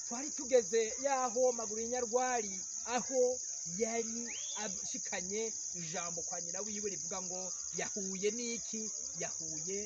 Twari tugeze yaho maguru y'inyarwari, aho yari ashikanye ijambo kwa nyina wiwe rivuga ngo yahuye n'iki? Yahuye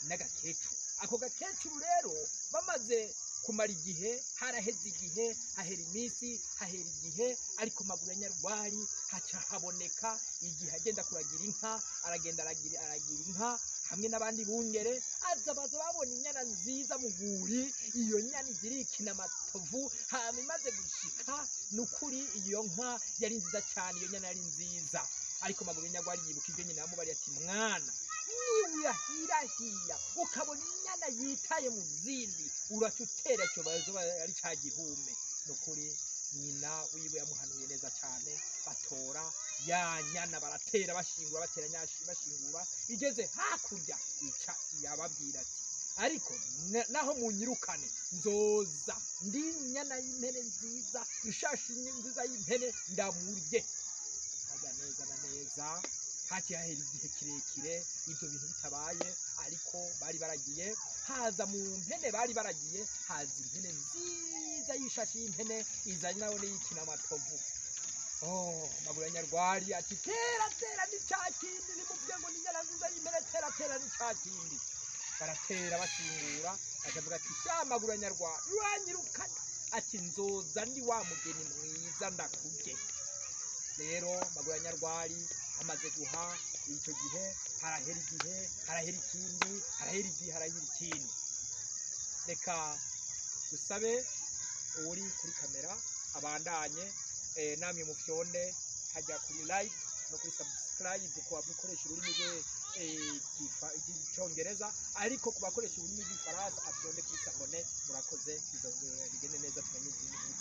n'agakecuru. Ako gakecuru rero bamaze kumara igihe, haraheze igihe, hahera iminsi, hahera igihe, ariko maguru ya nyarwari haca haboneka igihe agenda kuragira inka. Aragenda aragira inka hamwe n'abandi bungere, aza baza babona inyana nziza mu rwuri. Iyo nyana izirikina amatovu. Hama imaze gushika, ni ukuri iyo nka yari nziza cyane, iyo nyana yari nziza. Ariko maguru nyarwari yibuka ibyo nyina yamubariye, ati: "Mwana, niwirahirahiya ukabona inyana yitaye mu zindi, uraca utera icyo bazo ari cya gihume." Ni ukuri nyina wiwe yamuhanuye neza cyane. Batora ya nyana, baratera, bashingura, batera bashingura, igeze hakurya ica yababwira ati: "Ariko naho munyirukane, nzoza ndi inyana y'impene nziza, ishashi nziza y'impene, ndamurye." Hajya neza na neza haciye hahera igihe kirekire ibyo bintu bitabaye, ariko bari baragiye, haza mu mpene bari baragiye, haza impene nziza y'ishashi y'impene, iza nayo n'iyikina amatovu. Oh, maguru ya nyarwari ati: "Tera, tera, ni cya kindi! Nimuvuge ngo ni inyana nziza y'impene, tera, tera, ni cya kindi." Baratera, bashingura, akavuga ati: "Sha maguru ya nyarwari, uranyirukana." Ati: "Nzoza ndi wa mugeni mwiza, ndakurye." Rero maguru ya nyarwari amaze guha icyo gihe, harahera igihe, harahera ikindi, harahera igihe, harahera ikindi. Reka dusabe uri kuri kamera abandanye. Namwe mufyonde hajya kuri like no kuri subscribe ku bakoresha ururimi rw'icyongereza, ariko ku bakoresha ururimi rw'ifaransa afyonde kuri s'abonner. Murakoze, bigende neza, tumenye izindi nkuru.